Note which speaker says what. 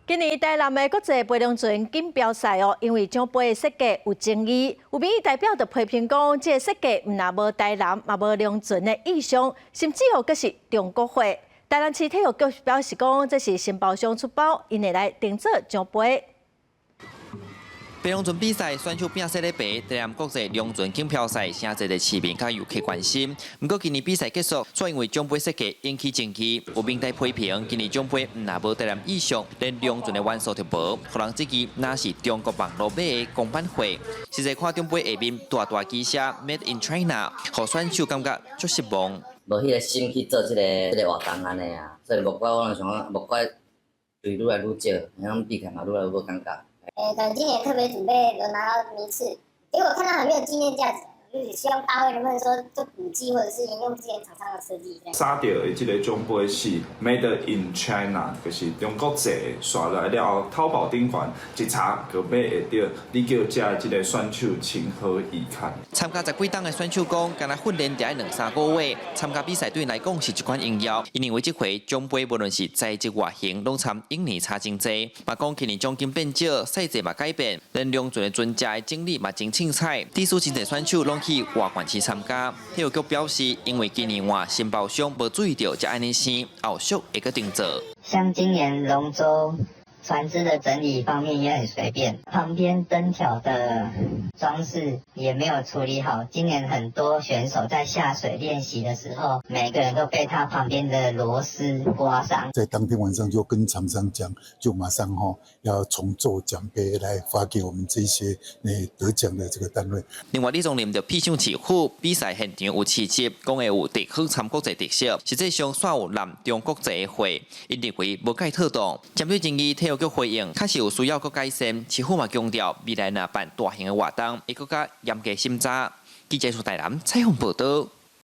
Speaker 1: 今年台南的國際扒龍船錦標賽哦，因為獎杯的設計有爭議，有民意代表就批評講，這個設計毋但無台南，嘛無龍船的意象，甚至哦，閣是中國貨。台南市體育局表示講，這是承包商出包，𪜶會來定做獎杯。
Speaker 2: 扒龍船比賽選手拼踅咧爬，台南國際龍船錦標賽，誠濟的市民佮遊客關心。毋過今年比賽結束，卻因為獎杯設計引起爭議，有民代批評今年獎杯毋但無台南意象，連龍船的元素都無，予人質疑若是中國網路買的公版貨。實際看獎杯下面大大字寫 Made in China，予選手感覺足失望。
Speaker 3: 無彼個心去做這個活動按呢啊，所以莫怪我想講，莫怪對愈來愈少，遐比起來嘛愈來愈無感覺。
Speaker 4: 欸，可能今年特別準備有拿到名次，結果看到很沒有紀念價值，就是希望大會能不能說就補寄或者是沿用之前廠商的設計。
Speaker 5: 寫著的這個獎杯是 Made in China，就是中國製的。刷來了後，淘寶頂懸一查就買會著，你叫遮這個選手情何以堪？
Speaker 2: 參加十幾冬的選手講，敢若訓練著愛兩三個月，參加比賽對𪜶來講是一款榮耀。𪜶認為這回獎杯無論是材質外形，攏參往年差真濟。嘛講今年獎金變少，賽制嘛改變，連龍船的船隻的整理嘛真凊彩。致使真濟選手攏去外縣市參加。體育局表示，因為今年換承包商無注意著，才按呢生，後續會閣定做。
Speaker 6: 像今年龍舟船隻的整理方面也很隨便，旁邊燈條的裝飾也沒有處理好。今年很多選手在下水練習的時候，每個人都被他旁邊的螺絲刮傷。
Speaker 7: 在當天晚上就跟廠商講，就馬上吼要重做獎杯來發給我們這些得獎的這個單位。
Speaker 2: 另外，李宗霖就批評市府比賽現場有市集，講會有地方參國際特色，實際上煞有濫中國製的貨，𪜶認為無蓋妥當。針對爭議，體育局回應，確實有需要閣改善。市府嘛強調，未來若辦大型的活動，會閣較嚴格審查。記者出台南採訪報導。